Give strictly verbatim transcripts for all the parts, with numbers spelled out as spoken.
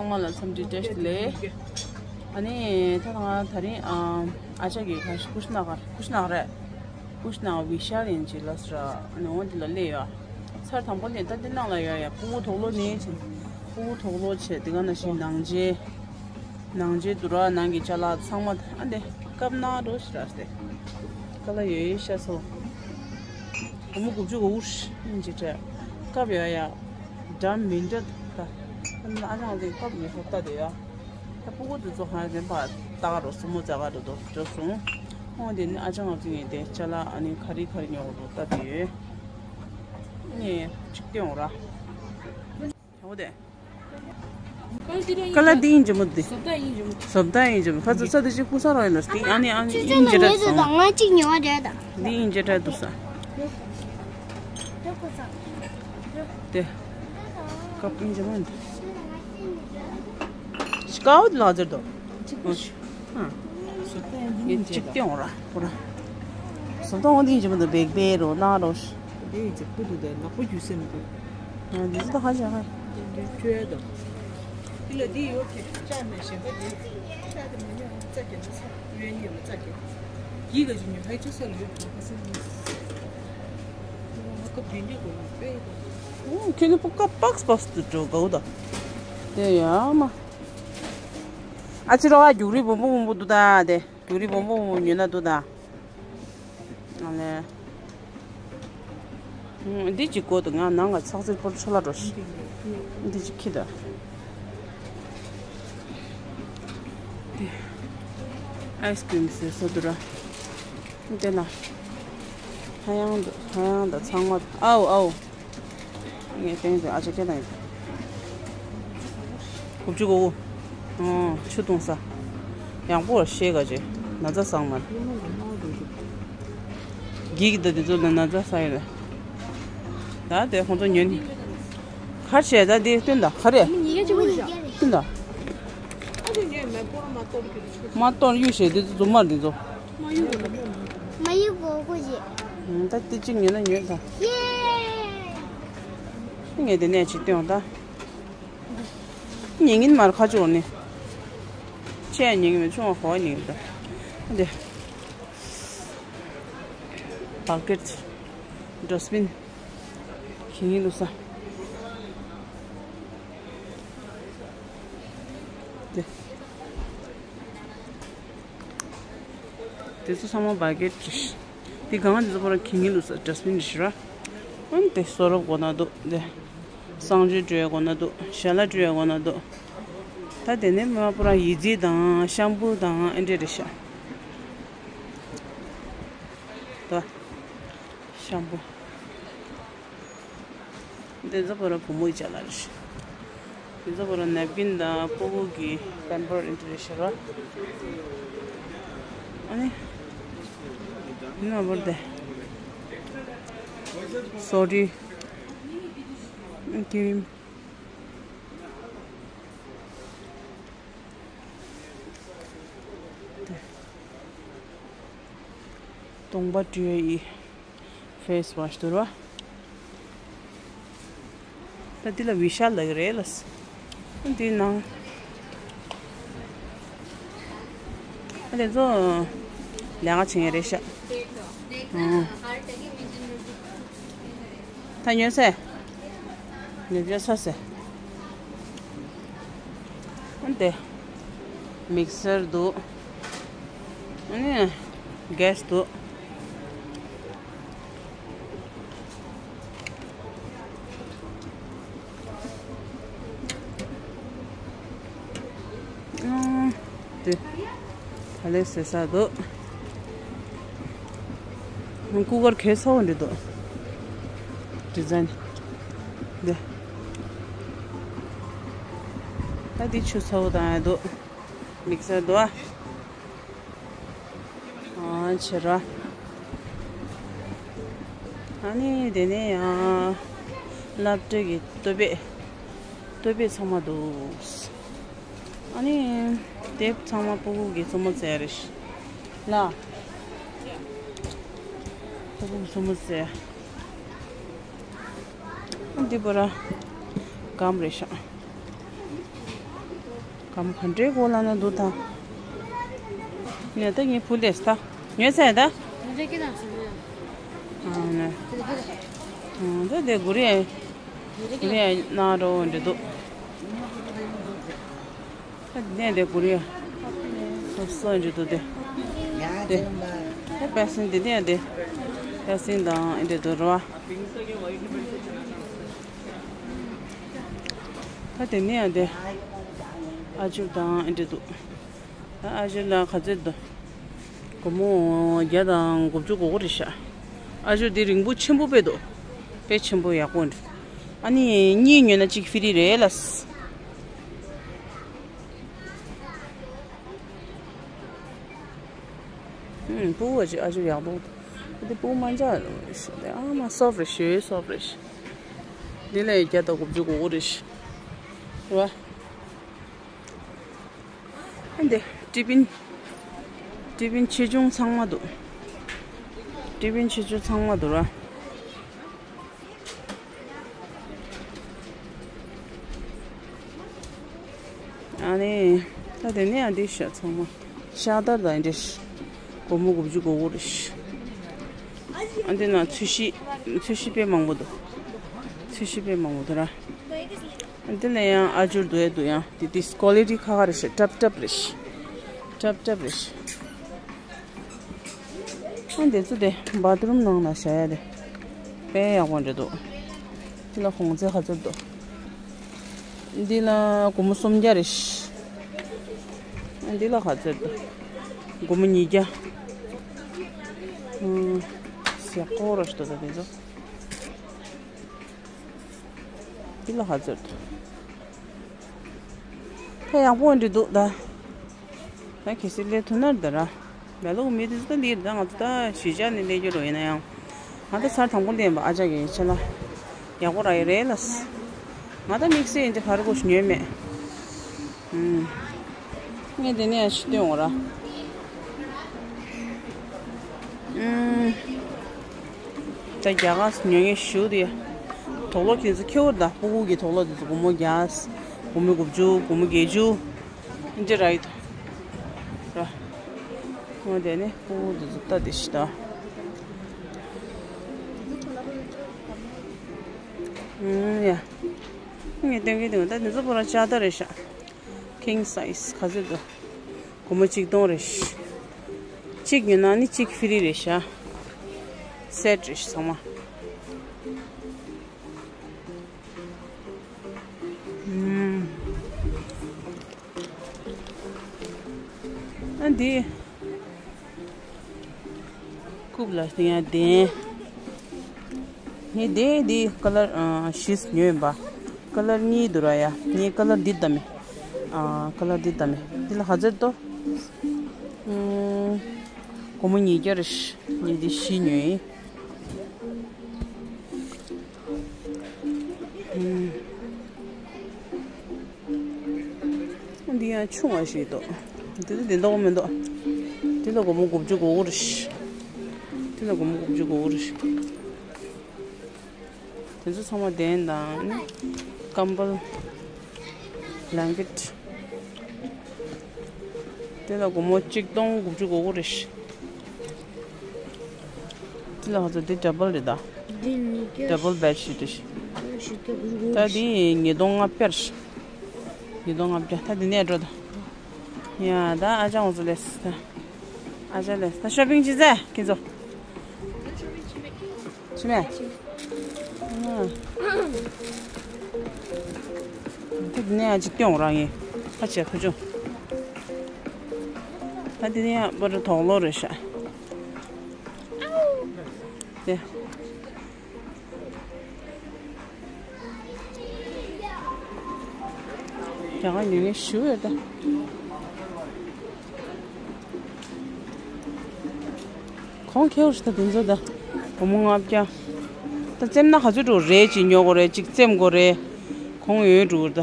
ཚང་མ་ལ་འཚམས་འདྲི་བཀྲ་ཤིས་བདེ་ལེགས། ཨ་ནི་ད་ང་དེ་རིང་ཨ་ཨ་ཅག་གི་ཁ་ཤས་ཀུ་ཤི་ན་གར་ཀུ་ཤི་ན་གར་རེད། ཀུ་ཤི་ན་གར་བི་ཤཱལ་ཡིན་ཅིག་ལ་སི་ར། ཨ་ནི་འོ་འདི་ལ་སླེབས་ཡོད། ཚར་དང་པོ་ནས་ད་འདི་ནང་ལ་ཡོད་ཡ། ཕྲུ་གུ་དུག་ལོག་ནས་བྱས། ཕྲུ་གུ་དུག་ལོག་བྱས། དེ་ག་ནང་བཞིན་ནང་ཆས། ནང་ཆས་དུ་ར། ནང་གི་ཅ་ལག་ཚང་མ་ཨ་འདི་བཀབ་ན་འགྲོ་ཤི་ར་སྟེ། ཀ་ལ་ཡོད་ཤ་སོ། སྒོར་མོ་དགུ་བཅུ་གོ་དགུ་ཨིན་ཅི་སྤྲད། བཀབ་ཡོད་ཡ། འདྲ་མི་འདྲ་ད། ཨ་ཅང་དེ་བཀབ་ཡོད་ཤ་ལྟ་དེ་ཡ། ད་ཕྲུ་གུ་དེ་ཚོ་ཧ་ལས་པ་ལྟ་ག་རོ་སོ་མོ་ཛ་ག་རོ་དོ་འགྲོ་སོང་། ཨོ་དེ་ནི་ཨ་ཅང་ང་ཚོ་ངས་དེ་ཅ་ལག་ཨ་ནི་ག་རི་ག་རི་ཉོ་ག་རོ་ལྟ་དེ་ཡོད། ཨ་ནི་གཅིག་སྟོན་འོང་ར། འོ་དེ། ཀ་ལ་འདི་ཡིན་ཇི་མོ་འདི། བཟོ་ལྟ་ཡིན་ཇི་མོ། བཟོ་ལྟ་ཡིན་ཇི་མོ། ཁ་ཚ་ཚ་འདི་ཅིག་ཕུག་ས་རོ་ཡིན་ལ་སྟེ། ཨ་ནི་ཨ་ནི་ཨིན་ཇི་ར་སོང་། ང་གཅིག་ཉོ་བ་རེད་ད། འདི་ཨིན་ཇི་ར་འདུག་ས། དེ། ཀབ་ཨིན་ཇི་མོ་འདི། ཤི་ཀའོ་ལ་ཟེར་དོ། ཨ། ངས་གཅིག་སྟོན་འོང་ར། ཁོ་ར། བཟོ་ལྟ་འོང་འདི་ཡིན་ཇི་མོ་འདི་བེག་བེ་རོ་ན་རོ། འདི་ཡིན་ཇི་པུ་འདུག་དེ་ནག་པོ་རྒྱུ་སེམས་འདུག་ང་འདི་ཚོ་ད་ཧ་ཅང་ཧ། འདི་འདི་བཅོས་དང་། འདི་ལ་འདི་ཡོད་ཀྱི་ཅག་ནས་གཞན་པ་འདི་ཅག་དེ་མ་ཉོ་རྩ་རྒྱ་འདི་ཚ་ཡོད་ཉེ་མ་རྩ་རྒྱ། འདི་ག་ཅི་ཉོ་ཧའི་ཅི་ས་ལུས་ག་ས་ལུས། ང་ཀ་བི་ཉོ་གོ་ལ་པེ་གོ། ཨོ་ཁྱོད་ནི་པུ་ཀ་པགས་པགས་དུ་འགྲོ་གའུ་ད། དེ་ཡ་མ། ཨ་ཅི་རོ་ཨ་རྒྱུག་རི་བོང་བུ་བོང་བུ་འདུག་ད་དེ། རྒྱུག་རི་བོང་བུ་བོང་བུ་ཉོས་ན་འདུག་ད། ཨ་ལེ། འདི་གཅིག་དགོས་འདུག་ང་ནང་ང་ཚགས་ཚིལ་པོར་ཆོ་ལ་འགྲོ་ཤི། འདི་གཅིག་ཁྱི་ད། འདི། ཨའི་སི་ཀི་རིམ་ཟེར་ས་འདུག་ར། འདི་ལ། ཧ་ཡང་འདུག་ཧ་ཡང་ད་ཚང་མ་ཨའོ་ཨའོ། ངས་བསྟན་ཏེ་ཨ་ཅག་སྐད་བཏང་ཡོད། དགུ་བཅུ་གོ་དགུ། ཨོ་ཆུ་བཏུང་ས། ཡག་པོ་ཤེས་ག་ཅེ། ན་ཚ་སངས་མ། འགྱིག་དང་དེ་ཚོ་ན་ན་ཚ་ས་ཡོད་རེད། ད་དེ་ཁོང་ཚོ་ཉོན། ག་རེ་བྱས་ད་དེ་སྟོན་ད་ག་རེ། སྟོན་ད། མ་གཏོར་གཡུག་བྱས་དེ་ཚོ་རྫུན་མ་རེད་དེ་ཚོ། མ་ཡུག་གོ་གོ་ཅི། ད་དེ་གཅིག་ཉོས་ན་ཉོས་ད། ཡེ། ངས་དེ་ནས་ཅིག་སྟོན་ད། ཉན་གིན་མར་ཁ་ཅོག་ནི། ཆེ་ཉན་གིན་མེད་ཆུང་བ་གོ་ཉན་གིན་ད། འདི། བ་ཀེད། ཌ་སི་བིན། ཁྱི་ངན་ལུག་ས། འདི། དེ་ཚོ་ཚང་མ་བ་ཀེད་རེད། དེ་གང་དེ་ཚོ་པོ་ར་ཁྱི་ངན་ལུག་ས་ཌ་སི་བིན་རེད་ཤི་ར། ཨ་ནི་དེ་གསོལ་རས་གོན་ན་འདུག་དེ། གསང་སྤྱོད་སྤྲོད་ཡ་གོན་ན་འདུག་ཞལ་ལག་སྤྲོད་ཡ་གོན་ན་འདུག་ད་དེ་ནས་མ་པོ་ར་ཡི་ཙི་དང་ཤམ་པུ་དང་ཨ་འདྲས་རེད་ཤག་ད། ཤམ་པུ། དེ་ཚོ་པོ་ར་བུ་མོ་ཡི་ཅ་ལག་རེད། དེ་ཚོ་པོ་ར་ནེབ་ཀིན་དང་ཕྲུ་གུ་གི་པེམ་པར་ཨེ་འདྲ་རེད་ཤག་ར། ཨ་ནི། ཡིན་ན་བར་དེ། སོ་རི། ཀི་རིམ། གདོང་པ་བཀྲུ་ཡི་ཕེ་སི་ཝ་ཤི་དུ་ར། ད་འདི་ལ་བི་ཤཱལ་ལབ་ཀྱི་རེད་ལ། འདི་ནང་། ཨ་དེ་ཚོ་ལས་ཀ་བྱེད་མཁན་རེད་ཤག་ཨང་། ད་ཉོས་ཚེ། ཉོས་ཚེ་ས་ཟེ། ཨ་དེ། མིག་སར་འདུག་ཨ་ནི། གེ་སི་འདུག་ཨ་དེ། ད་ལས་ཟེར་ས་འདུག་ཀུ་ཀར་གས་ཚ་བོ་འདྲ་འདུག་ཌི་ཛའིན། འདི། ད་འདི་ཆུ་ཚ་བོ་དང་ཡ་འདུག་མིག་སར་འདུག་ཨ། ཨ་ཆེ་ར། ཨ་ནི་དེ་ནས་ཡང་སློབ་གྲྭ་གི་ལྟོ་ཕད། ལྟོ་ཕད་ཚང་མ་འདུག་ཨ་ནི་དེབ་ཚང་མ་ཕྲུ་གུ་གི་རྩེད་མོ་རྩེ་རེད་ལ། ཕྲུ་གུ་གི་རྩེད་མོ་རྩེ། འདི་པོ་ར་སྒམ་རེད་ཤག་གམ་ག་འདྲའི་གོ་ལ་ན་འདུག་ད། ནས་ད་ངས་བུ་ལས་ད། ཉོས་ཚར་ད། ཨ་ནས། ཨ་ད་དེ་གུ་རེ། གུ་རེ་ན་རོ་འདྲ་འདུག་ད་དེ་ནས་དེ་གུ་རེ། སོབ་སོ་འདྲ་འདུག་དེ། དེ། ད་པེ་སིན་དེ་ནས་དེ། པེ་སིན་དང་འདྲ་འདུག་རོ། ད་དེ་ནས་ཡང་དེ། ཨ་ཇུར་དང་འདྲ་འདུག་ད་ཨ་ཇུར་ལ་ག་ཚོད་འདུག་སྒོར་མོ་བརྒྱ་དང་དགུ་བཅུ་གོ་དགུ་རེད་ཤག་ཨ་ཇུར་འདི་རིང་པོ་ཆེན་པོ་དཔེ་འདུག་དཔེ་ཆེན་པོ་ཡག་པོ་འདུག་ཨ་ནི་གཉིས་ཉོས་ན་གཅིག་ཧྥི་རི་རེད་ལ། ཨུམ། སྤུ་གུ་ཅིག་ཨ་ཅོ་ཡག་པོ། འདི་སྤུ་གུ་མ་འཇགས་ཨ་མ་སོབ་རེད་ཞེ་སོབ་རེད། འདི་ལས་བརྒྱ་དང་དགུ་བཅུ་གོ་དགུ་རེད། རེད་བ། ཨ་འདི་ཏི་ཕིན། ཏི་ཕིན་ཆེ་ཆུང་ཚང་མ་འདུག་ཏི་ཕིན་ཆེ་ཆུང་ཚང་མ་འདུག་ར། ཨ་ནི། ད་དེ་ནས་ཨ་འདི་ཤ་ཚང་མ་ཤ་དར་དང་འདྲེ། སྒོར་མོ་དགུ་བཅུ་གོ་དགུ་རེད། ཨ་འདི་ན་ཚོས་གཞི། ཚོས་གཞི་དཔེ་མང་པོ་འདུག་ཚོས་གཞི་དཔེ་མང་པོ་འདུག་ར། ཨ་འདི་ལ་ཡང་ཨ་ཇུར་འདུག་ཨེ་འདུག་ཡང་དེ་དེ་ཀོ་ལི་ཊི་ཁ་ཁ་རེད་ཤག་ཊབ་ཊབ་རེད་ཤག་ཊབ་ཊབ་རེད་ཤག་ཨ་འདི་ཚོ་དེ་བཱ་ཐི་རུམ་ནང་ན་བཞག་ཡ་དེ། དཔེ་ཡག་པོ་འདྲ་འདུག་འདི་ལ་གོང་ཚད་ག་ཚོད་འདུག་འདི་ལ་སྒོར་མོ་སུམ་བརྒྱ་རེད། འདི་ལ་ག་ཚོད་འདུག་སྒོར་མོ་ཉིས་བརྒྱ། ཨང་། ཟེར་ཀོ་རོ་ཞིག་འདུག་ད་དེ་ཚོ། འདི་ལ་ག་ཚོད་འདུག་ད་ཡག་པོ་འདྲ་འདུག་ད། ད་གལ་སྲིད་སླེབས་ཐུབ་ན་འདི་ར། ལ་ལུག་མི་དེ་ཚོ་ད་ལིར་ད་ང་ཚོ་ད་གཞིས་ཆགས་ནས་སླེབས་རྒྱུ་རོ་ཡིན་ན་ཡང་། ང་ད་ཚར་དང་པོ་སླེབས་པ་ཨ་ཅག་གི་ཆེ་ལ། ཡག་པོ་ར་ཡི་རེད་ལ། ང་ད་དམིགས་བསལ་ཡིན་ཏེ་ག་རེ་གོ་ཞིག་ཉོས་མེད། ཨུམ། ངས་དེ་ནས་ཡང་ཕྱི་སྟོན་འོང་ར། ཨུམ། ད་རྒྱ་གར་ཉོ་མཁན་ཞུ་དེ། དོག་ལོག་ཁྱེད་ཚོ་ཁྱེའུ་ད་སྤུ་གུ་གི་དོག་ལོག་དེ་ཚོ་སྒོར་མོ་བརྒྱ། སྒོར་མོ་དགུ་བཅུ་སྒོར་མོ་བརྒྱད་ཅུ། འདི་ར་ཡི་དོ། ར། འོ་དེ་ནི་སྤུ་གུ་དེ་ཚོ་ལྟ་དེ་ཤི་ད། ཨུམ་ཡ། ངས་སྟོན་གི་འདུག་ད་དེ་ཚོ་པོ་ར་ལྕགས་ད་རེད་ཤག་ཁིང་སའི་ཛི་ག་ཚོད་འདུག་སྒོར་མོ་གཅིག་སྟོང་རེད། གཅིག་ཉོས་ན་ནི་གཅིག་ཧྥི་རི་རེད་ཤག་སེཊ་རེད་ཤག་ཚང་མ། ཨུམ། ཨ་འདི། རྐུབ་ལ་སྟེང་ཡ་ལྡན། ངས་དེ་འདི་ཀ་ལར་ཨ་བཞི་ཉོས་ཡིན་པ། ཀ་ལར་གཉིས་འདུག་ར་ཡ། ངས་ཀ་ལར་འདི་བདམས་མེད། ཨ་ཀ་ལར་འདི་བདམས་མེད། འདི་ལ་ག་ཚོད་འདུག་ཨུམ། སྒོར་མོ་ཉིས་བརྒྱ་རེད། ངས་འདི་བཞི་ཉོས་ཡིན། ཨུམ། འདི་ཡང་ཆུང་བ་ཞིག་འདུག་འདི་ཚོ་འདི་འདྲ་མི་འདུག་འདི་ལ་སྒོར་མོ་དགུ་བཅུ་གོ་དགུ་རེད། འདི་ལ་སྒོར་མོ་དགུ་བཅུ་གོ་དགུ་རེད། དེ་ཚོ་ཚང་མ་གདན་དང་ནི་ཀམ་བལ། བླེང་ཀེཊ། དེ་ལ་སྒོར་མོ་གཅིག་སྟོང་དགུ་བཅུ་གོ་དགུ་རེད། དེ་ལ་ཧ་ཚོ་དེ་ཌ་བལ་རེད་ད། འདི་ཉིས་བརྒྱ། ཌ་བལ་བེཌ་ཤིཊ་རེད། ད་འདི་ཉིས་སྟོང་ལྔ་བརྒྱ་རེད། ཉིས་སྟོང་ལྔ་བརྒྱ། ད་འདི་ནས་འགྲོ་ད། ཡ་ད་ཨ་ཅག་ང་ཚོ་ལས་ད། ཨ་ཅག་ལས་ད་ཤོ་པིང་བྱེད་ཚེ་ཁྱེད་ཚོ། ཤི་མེད། དེ་ནས་ཨ་ཅི་སྟོན་རང་ཡིན། ཁ་ཆེ་ཁུ་ཆུ། ད་དེ་ནས་པར་དོག་ལོ་རེད་ཤག་དེ། རྒྱ་གར་ཉོ་མཁན་ཞུ་ཡོད་ད། གོང་ཁེ་བོ་ཞིག་ད་དེ་ཚོ་ད། སྒོར་མོ་ལྔ་བརྒྱ། ད་བཙེམ་ན་ག་ཚོད་འགྲོ་རེད་ཅིག་ཉོ་དགོས་རེད་ཅིག་བཙེམ་དགོས་རེད། གོང་ཡོད་འགྲོ་ད།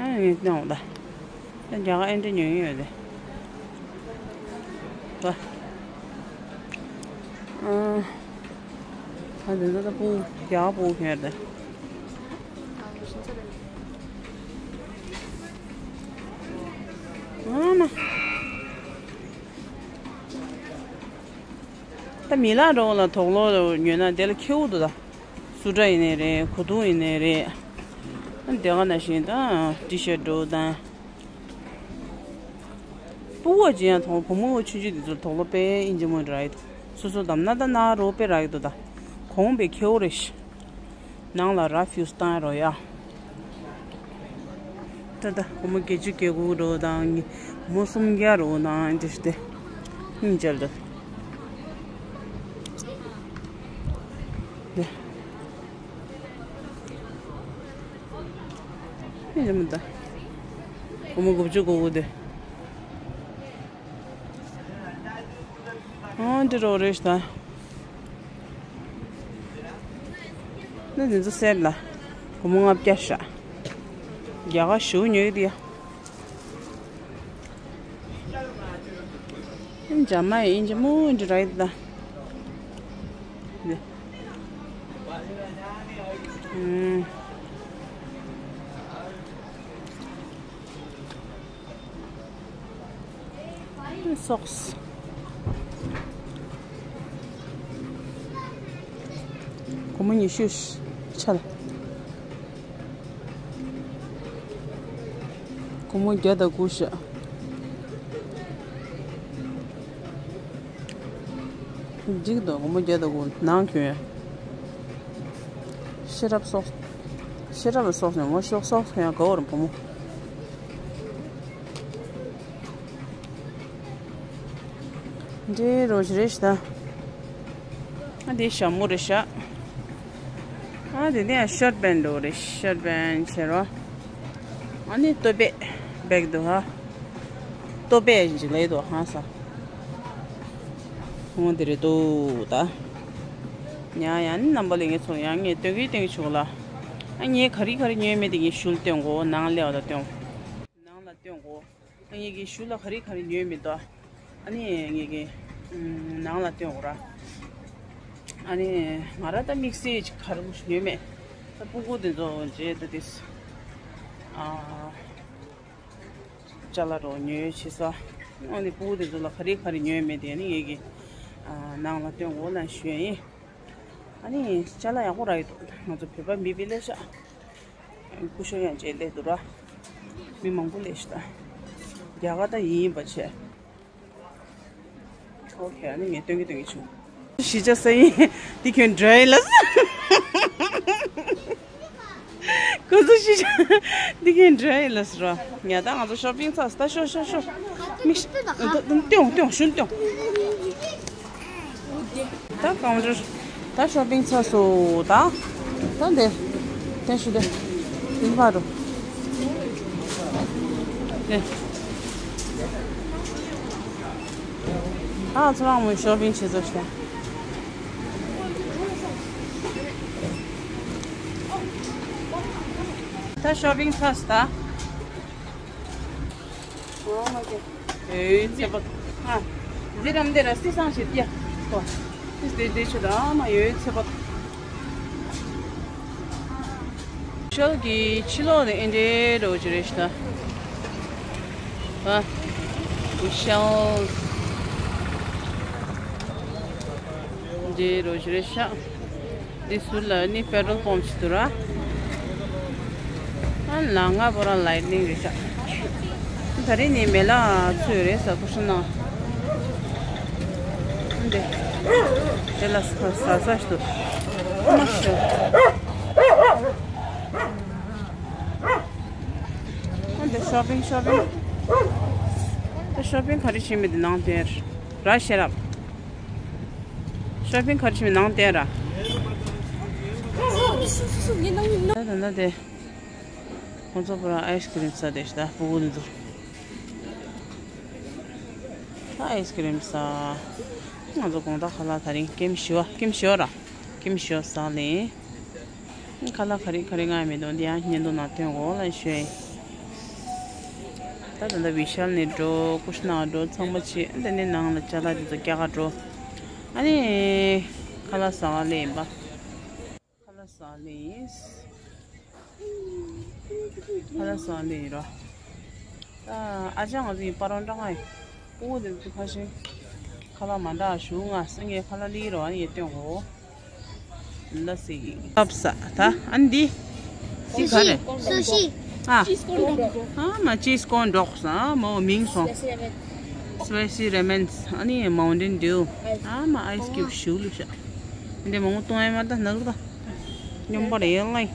ཨ་ནི་གནང་བ་ད། ད་རྒྱ་གར་ཨེ་འདྲ་ཉོ་ཡོད་དེ། ད། ཨ། ད་འདི་ཚོ་ད་སྤུ་རྒྱག་སྤུ་ཁྱེར་ཏེ། ཨ་མ། ད་མི་ལ་རོགས་ལ་དོག་ལོ་ཉོས་ན་དེ་ལ་ཁེའུ་འདུག་ད། སུ་ཏྲ་ཡིན་ནའི་རེད། གོས་ཐུང་ཡིན་ནའི་རེད། ཨ་དེ་ག་ནང་བཞིན་ད་ཊི་ཤར་འདྲ་བོ་དང་། སྤུ་གུ་ཅི་ཡང་དོག་བུ་མོ་ཆུང་ཆུང་དེ་ཚོར་དོག་ལོ་དཔེ་ཨིན་ཇི་མོ་འདྲ་ཡོད། སོ་སོ་དམ་ན་ད་ན་རོ་དཔེ་རག་གི་འདུག་ད། གོང་པའི་ཁེའུ་རེད་ཤི། ནང་ལ་ར་ཕིའུ་སི་བཏང་རོ་ཡ། ད་ད་སྒོར་མོ་བརྒྱད་ཅུ་གྱ་དགུ་རོ་དང་། སྒོར་མོ་སུམ་བརྒྱ་རོ་དང་འདི་སྟེ། སྙིང་རྗེ་ལ། ད་ཨེ་རེད་མི་ད། སྒོར་མོ་དགུ་བཅུ་གོ་དགུ་དེ། ཨ་འདི་རོ་རེད་ཤི་ད། ནི་འདི་ཚོ་སེབ་ལ། སྒོར་མོ་ལྔ་བརྒྱ་ཤག་རྒྱ་གར་ཞུ་ཉོས་ཡོད་ཡ། འཇམ་མ་ཡིན་གྱི་མོ་འདི་ར་ཡི་ད། འདི། ཨུམ། སོག་སི། སྒོར་མོ་ཉི་ཤུ་ཆ་ལ། སྒོར་མོ་བརྒྱ་དང་དགུ་ཤག་འགྲིག་འདུག་སྒོར་མོ་བརྒྱ་དང་དགུ་ནང་གྱོན་ཡ། ཤེས་རབ་སོག་སི། ཤེས་རབ་ལ་སོག་སི་ཡང་མ་ཤོག་སོག་སི་ཡང་དགའ་བོ་རེད་བུ་མོ། འདྲེ་རོ་ཞིག་རེད་ཤི་ད། ཨ་དེ་ཞྭ་མོ་རེད་ཤག་ཨ་དེ་ནས་ཤར་བན་འགྲོ་རེད། ཤར་བན་ཆེ་རོ། ཨ་ནི་ཏོ་པེ་བེག་འདུག་ཧ། ཏོ་པེ་ཞིག་ལས་འདུག་ཧ་ས། ཧོང་དེ་རེད་འདུག་ད། ཉ་ཡང་ནི་རྣམ་པ་ལས་ངེད་ཚོ་ཡང་ངས་སྟོན་གི་སྟོན་གི་ཆུག་ལ། ཨ་ངས་ག་རེ་ག་རེ་ཉོས་མེད་དེ་ངས་ཤུལ་སྟོན་གོ། ནང་སླེབས་པ་ལ་སྟོན། ནང་ལ་སྟོན་གོ། ངེད་ཀྱི་ཤུལ་ལ་ག་རེ་ག་རེ་ཉོས་མི་འདུག་ཨ་ནི་ངེད་ཀྱི་ནང་ལ་སྟོན་འོ་ར། ཨ་ནི་ང་ར་ད་དམིགས་བསལ་ཅིག་ག་རེ་ཉོས་མེད། ད་སྤུ་གུ་དེ་ཚོ་རྗེས་ད་དེ་ཨ་ཅ་ལག་རོ་ཉོས་བྱེད་ས། ཨ་ནི་སྤུ་གུ་དེ་ཚོ་ལ་ག་རེ་ག་རེ་ཉོས་མེད་དེ་ཨ་ནི་ངེད་ཀྱི་ནང་ལ་སྟོན་འོ་ལ་ཞུ་ཡ་ཡིན། ཨ་ནི་ཅ་ལག་ཡག་པོ་རག་གི་འདུག་ང་ཚོ་བོད་པ་མི་བི་ལེ་ཤག་སྐུ་ཞབས་ཡང་བྱས་སླེབས་འདུག་ར། མི་མང་པོ་སླེབས་ཤག་ད་རྒྱ་གར་ད་ཡིན་ཡིན་པ་བྱས། ཨོ་ཁེ། ཨ་ནི་ངས་སྟོན་གི་སྟོན་གི་བྱུང་། གཞིས་ཆགས་ས་ཡིན། འདི་ཁྱོད་འདྲ་ཡིན་ལ། ཁོ་ཚོ་གཞིས་ཆགས། འདི་ཁྱོད་འདྲ་ཡིན་ལ་ཟེར་རོ། ཉ་ད་ང་ཚོ་ཤོ་པིང་ཚར་སོང་། ད་ཤོ་ཤོ་ཤོ། མིག་ཤ། ད་ད་སྟོན་སྟོན་ཤུན་སྟོན། ད་ཀའུན་ཊར། ད་ཤོ་པིང་ཚར་སོང་ད། ད་འདི། དེ་ཤུ་དེ། འདི་ཕར་འགྲོ། དེ། ཨ་ཚོ་རང་མོས་ཤོ་པིང་བྱེད་ཚོ་ཤ། ད་ཤོ་པིང་ཚར་སོང་ད། ཨོ་མ་ཀེ། ཡོད་ཚད་པ། ཨ། འདི་རམ་འདི་ར་སི་སང་ཞིག་ཡ། ཨོ། སི་སྟེ་འདི་ཆུ་ར་མ་ཡོད་ཚད་པ། ཤལ་གྱི་ཕྱི་ལོགས་ནས་ཨེ་འདྲའི་རོ་ཅི་རེད་ཤི་ད། ཨ། ཤལ། འདི་རོ་ཅི་རེད་ཤག་འདི་ཟུར་ལ་ནི་པེ་ཊོལ་པམ་ཞིག་འདུག་ར། ཨ་ལ་ང་བོ་ར་ལའི་ཊི་ནིང་རེད་ཤག་ད་རེས་ནི་མེ་ལ་ཚོས་རེད་ས་ཀུ་ཤུ་ན། འདི། དེ་ལ་ས་ས་ས་ཞིག་འདུག་ཨ་མ་ཤོ། ཨ་འདི་ཤོ་པིང་ཤོ་པིང་། ད་ཤོ་པིང་ག་རེ་བྱེད་མི་འདི་ནང་དེར་ར་ཤེས་རབ། ཤོ་པིང་ག་རེ་བྱེད་མི་ནང་དེར་ར། ད་ད་ད་དེ། ཁོང་ཚོ་པུ་ར་ཨའི་སི་ཀི་རིམ་ཟ་བསྡད་ཤག་ད་སྤུ་གུ་འདི་ཚོ། ད་ཨའི་སི་ཀི་རིམ་ཟ། ང་ཚོ་དགོང་དག་ཁ་ལག་དེ་རིང་ཀེམ་བཞི་བ་ཀེམ་བཞི་བ་ར། ཀེམ་བཞི་བ་ཟ་ལེ། ཁ་ལག་ག་རེ་ག་རེ་མངགས་མེད་དོ་འདི་ཡང་བརྙན་ཐུང་ནང་སྟོན་འོ་ལ་ཞུ་ཡ་ཡིན། ད་ད་ལྟ་བི་ཤལ་ནས་འགྲོ། ཀུ་ཤུ་ན་འགྲོ། ཚང་མ་བྱེད། འདི་ནས་ནང་ལ་ཅ་ལག་འདི་ཚོ་རྒྱག་ག་འགྲོ། ཨ་ནི་ཁ་ལག་ཟ་བ་ལེ་ཡིན་པ། ཁ་ལག་ཟ་ལེ་ཡིན། ཁ་ལག་ཟ་ལེ་ཡིན་རོ། ཨ་ཅག་ང་ཚོ་ཡི་པ་རོན་ཀྲང་ཨེ། ཨོ་དེ་ཚོ་ཕ་ཤིང་། ཁ་ལག་མ་འདྲ་ཞུ་ང་སེང་གེ་ཁ་ལག་ལི་རོ་ཨ་ཡེ་སྟོན་གོ། ལ་སི། ཨབ་ས་ད་ཨན་འདི། སི་ག་རེ། སུ་ཤི། ཨ། ཨ་མ་ཅིས་ཀོན་ཌོག་ས་མོ་མིང་སོང་། སི་པའི་སི་རེ་མན་ཨ་ནི་མའུན་ཏེན་ཌིའུ། ཨ་མ་ཨའི་སི་ཀིབ་ཞུ་ལུ་ཤ། འདི་མང་པོ་གཏོང་ཡ་མ་ད་ནག་ད། སྙོམས་པར་ཡལ་ལ།